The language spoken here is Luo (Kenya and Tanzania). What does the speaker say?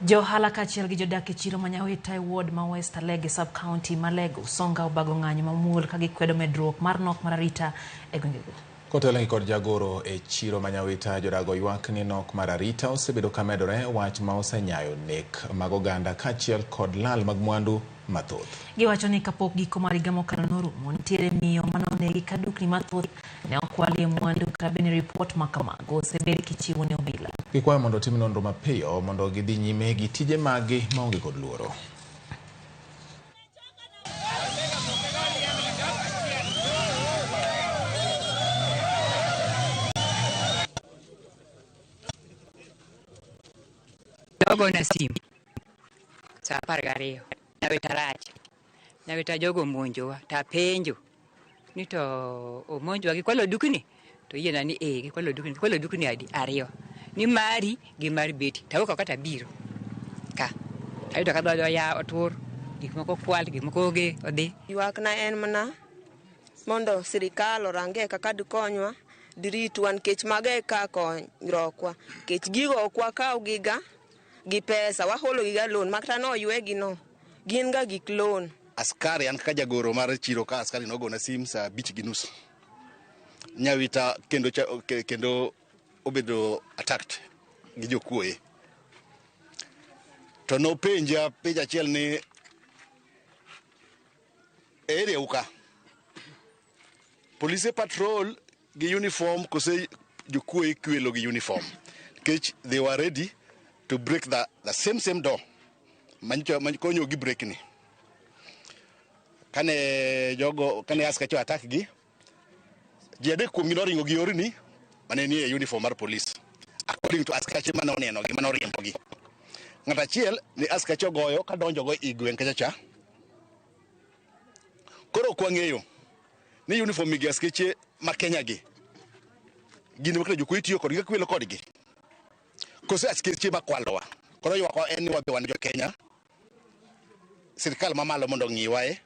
Jo ohala kaachiel gi jodak e chiro ma Nyawita e ward ma West Alego e sub-county ma Alego Usonga obago ng'anyo mamuol ka gikwedo medruok mar nok mar arita e gwengego. Kotelnegi kod jagoro e chiro ma Nyawita, jodago ywak ni nok mar arita osebedo ka medore, wach ma osenyayo nek mag oganda kaachiel kod lal mag mwandu mathoth. Giwacho ni kapok giko mar higa mokalo norumo, nitiere miyo mane onegi ka dukni mathoth ne okwalie mwandu kata bende ripot ma kamago osebed kichiwo ne obila. Gikwayo mondo otim nonro mapiyo mondo gidhi nyime gi tije maggi maonge kod luoro. Nogona simu saa 12 Nyawita rach. Nyawita jogo omonjowa tapenjo ni to omonjowa gikwalo dukni to yiena ni ee gikwalo dukni gikwalo dukni adi ariyo ni mari gi mar Betty tawuok oko tabiro ka ayudo ka dhood oyaw otur gik moko okwal gik moko onge odhi. Ywak na en mana mondo sirikal orange kaka dikonywa diritwa nikech mago e kar konyruokwa nikech gigo ok wakaw giga gi pesa waholo giga loan makata noywegi no gin ga gik loan. Askari an kaka jagoro mar chiro ka askari nogona sim saa 5:30 Nyawita kendo, kendo obedo attacked gi jokuoye to nopenja penj achiel ni e area u ka polise patrol gi uniform kose jokuoye kwelo gi uniform nikech they were ready to break the same door manyicho konyo gi break ni kane jogo kane askache attack gi ji adek kuomgi noringo gi yorni mane nie uniform mar police according to askache mane oneno gi mane oriembogi ng'at achiel ni askache ogoyo kadonjo go i gweng' kacha cha koro ok wang'eyo ni uniform gi askeche ma Kenya gi gin makata jokuoye tiyo kodgi kakwelo kodgi kose askeche makwalowa koro ywakwa en ni wabe wan jo Kenya sirikal mamalo mondo ong'iwae.